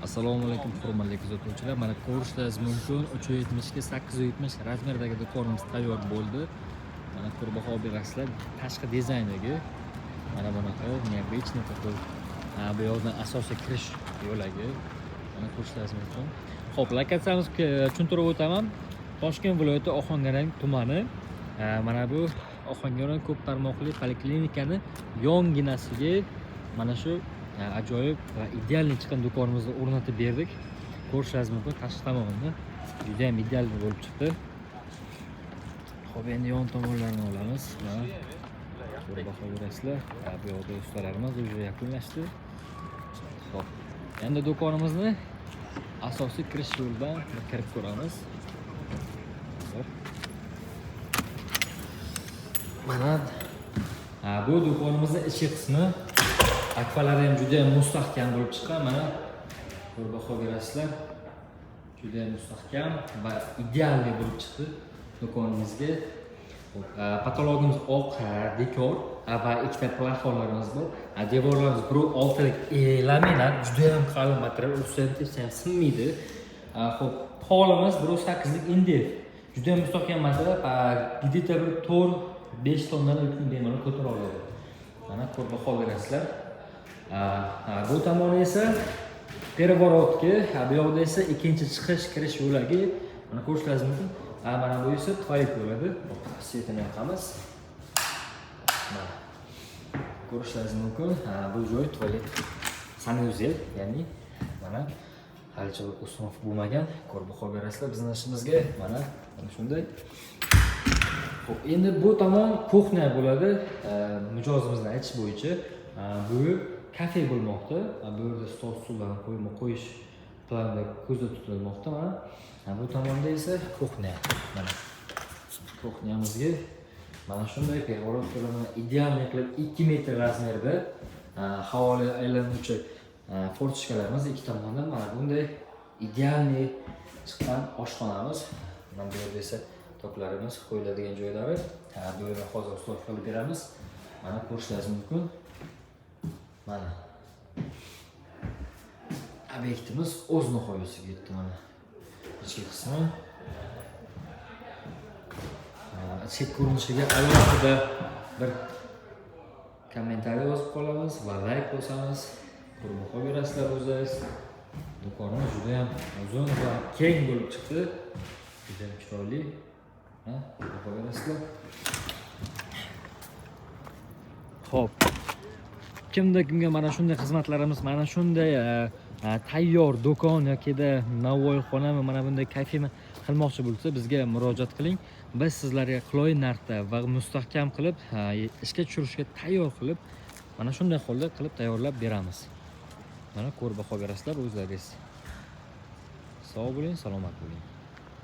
Assalomu alaykum, hurmatli kuzatuvchilar. Mana ko'rishingiz mumkin, 370 ga 870 razmerdagi do'konimiz tayyor bo'ldi. Mana ko'rib baho berasizlar. Tashqi dizaynidagi mana bunaqa необычный такой, bu yoqdan asosiy kirish yo'lagi. Mana ko'rishingiz mumkin. Xo'p, lokatsiyamiz tushuntirib o'taman. Toshkent viloyati Ohangaron tumani. Mana bu Ohangaron ko'p tarmoqli poliklinikani yonginasiga mana shu ajoyib va идеальный chiqqan do'konimizni o'rnatib berdik. Ko'rishingiz mumkin, tashqi tomoni juda ham ideal bo'lib chiqdi. Xo'p, endi yon tomonlarini olamiz. Mana ko'rib baho berasizlar. Bu yoqda ustalarimiz уже yakunlashdi. Xo'p, endi do'konimizni asosiy kirish yo'lidan bir kirib ko'ramiz. Hozir. Mana bu do'konimizni ichki qismi, akfalari ham juda ham mustahkam bo'lib chiqqan. Mana ko'rib baho berasizlar. Juda ham mustahkam va идеальный bo'lib chiqdi do'konimizga. Xo'p, потолок imiz oq dekor va ikkita plafonlarimiz bor. Devorlarimiz 1,6lik laminat, juda ham qalin material, ursa ham tepsa ham sinmaydi. Xo'p, polimiz 1,8lik MDF. Juda ham mustahkam material, где-то bir 4-5 tonnani yukni bemalol ko'tara oladi. Mana ko'rib baho berasizlar. Bu tomoni esa переворот ga, bu yoqda esa ikkinchi chiqish kirish yo'lagi. Mana ko'rishingiz mumkin. Mana bu esa tualet bo'ladi. Свет ini yoqamiz. Mana ko'rishingiz mumkin. Bu joy tualet санузел, ya'ni mana halicha установка bo'lmagan. Ko'rib baho berasizlar bizni ishimizga. Mana shunday. Xo'p, endi bu tomon кухня bo'ladi. Mijozimizni aytish bo'yicha bu kafe bo'lmoqda. Bu yerda stol stullarni qo'yish planida ko'zda tutilmoqda mana. Bu tomonda esa кухня. Mana кухня mizga mana shunday перегородка larni идеальный qilib 2 metr razmerda havoli aylanuvchi форточка larimiz ikki tomondan, mana bunday идеальный chiqqan oshxonamiz. Mana bu yerda esa toklarimiz qo'yiladigan joylari. Bu yerda hozir установка qilib beramiz. Mana ko'rishingiz mumkin. Mana obyektimiz o'z nihoyasiga yetdi mana. Ichki qismi. Ichki ko'rinishiga alohida bir комментарий yozib qolamiz va layk bosamiz. Ko'rib baho berasizlar o'zingiz. Do'konimiz juda ham uzun va keng bo'lib chiqdi. Juda ham chiroyli. Ha, baho berasizlar. Xo'p. Kimda kimga mana shunday xizmatlarimiz, mana shunday tayyor do'kon yokida novvoyxonami, mana bunday kafemi qilmoqchi bo'lsa, bizga murojaat qiling. Biz sizlarga qulay narxda va mustahkam qilib, ishga tushirishga tayyor qilib, mana shunday holda qilib tayyorlab beramiz. Mana ko'rib baho berasizlar o'zlaringiz. Sog' bo'ling, salomat bo'ling.